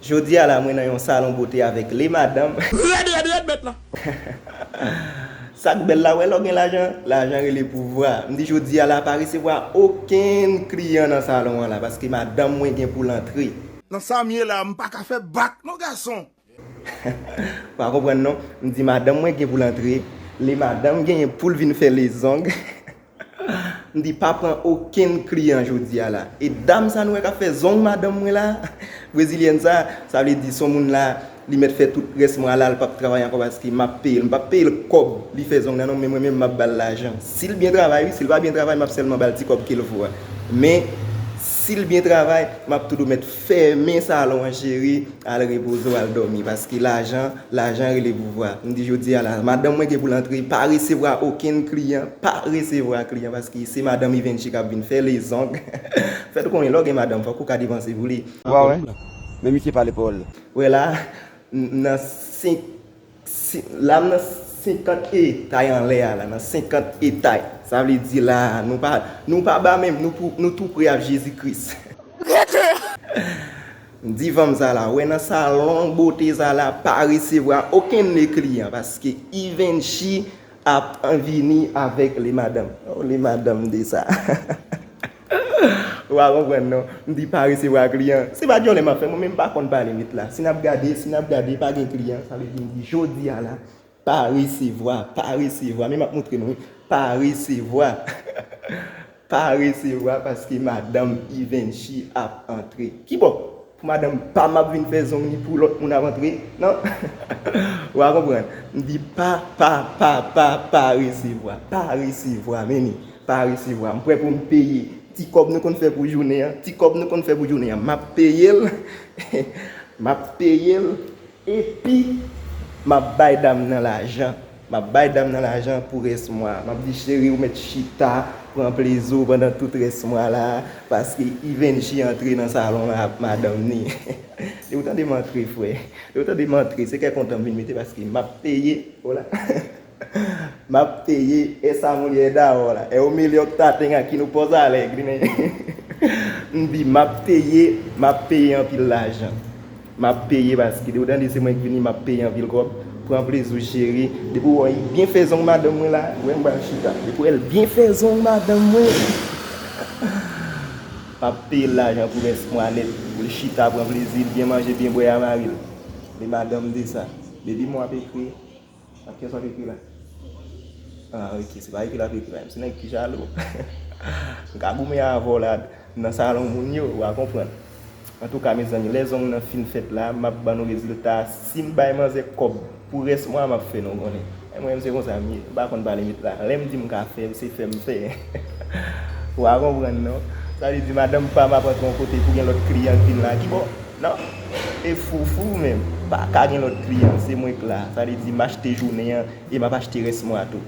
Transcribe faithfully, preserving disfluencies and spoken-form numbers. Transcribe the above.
Jodi a la, mwen nan yon salon bote avèk le madanm. Rèd, rèd, rèd, mèt la. Sa k bèl la, wè lè w gen lajan, lajan rele pouvwa. M di jodi a la, pa resevwa okenn kliyan nan salon an la, paske madanm mwen gen pou l antre. Nan sa m ye la, m pa ka fè bak non, gason. Pa konprann non. M di madanm mwen gen pou l antre. Le madanm genyen pou l vin fè lezong. M di pa pran okenn kliyan jodi a la. E dam sa nou wè k ap fè zong madanm mwen la, brezilyèn sa, sa vle di se yon moun la, li mèt fè tout rès mwa la, li p ap travay ankò paske m ap peye l. M p ap peye l kòb li fè zong nan non, men mwen menm m ap ba l lajan. Si l byen travay, wi, si l pa byen travay, m ap sèlman ba l ti kòb ke l vo a. Men, si l byen travay, m ap toujou mèt fèmen salon an, cheri, al repoze w, al dòmi, paske lajan, lajan rele pouvwa. M di jodi a la, madanm mwen gen pou l antre, pa resevwa okenn kliyan, pa resevwa kliyan, paske se madanm Ivenchi k ap vin fè lezong. Fèt ou konnen, lè w gen madanm, fòk ou ka depanse pou li. Wa wè, men misye pale pawòl. Wè la, m nan senk, si, la m nan senkant etay anlè a la, nan senkant etay. Sa vle di la, nou pa, nou pa ba menm, nou pou, nou tou pre ap Jezi Kris. M di fanm sa la, wè nan salon bote sa la, pa resevwa okenn de kliyan, paske Ivenchi ap vini avèk le madanm. Oh, le madanm de sa. Ou pa konprann non. M di pa resevwa kliyan. Se pa dyòlè m ap fè, mwen menm m pa konn pale met la. Si n ap gade, si n ap gade, pa gen kliyan, sa vle di m di jodi a la, pa resevwa, pa resevwa. Men m ap montre nou, wi. Pa resevwa. Pa resevwa paske madanm Ivenchi ap antre. Kibò? Pou madanm pa m ap vin fè zong ni pou lòt moun ap antre? Non? Ou pa konprann? M di pa, pa, pa, pa, pa resevwa. Pa resevwa, men ni. Pa resevwa. M prè pou m peye. Ti kòb nou konn fè pou jounen an. Ti kòb nou konn fè pou jounen an. M ap peye l. M ap peye l. Epi, m ap bay dam nan lajan. M ap bay dam nan lajan pou rès mwa. M ap di, cheri, ou mèt chita, pran plezi w pandan tout rès mwa la, paske Ivenchi antre nan salon an ak madanm ni. Depi w tande m antre, frè. Depi w tande m antre, se kè kontan m vin mete, paske m ap peye. Hola. M ap peye, esa mulher da hora. É o melhor que tá, tem aqui no Pouso Alegre, né? M di, m ap peye, m ap peye anpil lajan. M ap peye paske depi w tande se mwen k vini, m ap peye anpil kòb. Pran plezi w, cheri. Depi w wè l byen fè zong madanm mwen la, wè m pral chita. Depi w wè l byen fè zong madanm mwen, m ap peye l lajan pou rès mwa nèt. Pou l chita, pran plezi l, byen manje, byen bwè a mari l. Men madanm de sa. Baby, m ap ekri. Ak kiyès w ap ekri la? Ah, ok, se pa ekri l ap ekri la. Se nèg ki jalou. M ka goumen avè w la nan salon moun yo, w a konprann. Antouka, mezanmi, lè zong nan fin fèt la, m ap ban nou rezilta. Si m bay manzè kòb pou rès mwa, m ap fè nou konnen. E mwen menm, se konsa m ye. M pa konn pale met la. Lè m di m ka fè, se fè m fè. W a konprann, non? Sa vle di, madanm pa m ap antre yon kote pou gen lòt kliyan k vin la. Kibò? Non. E fou, fou menm. Pa ka gen lòt kliyan, se mwen k la. Sa vle di, m achte jounen an e m ap achte rès mwa tou.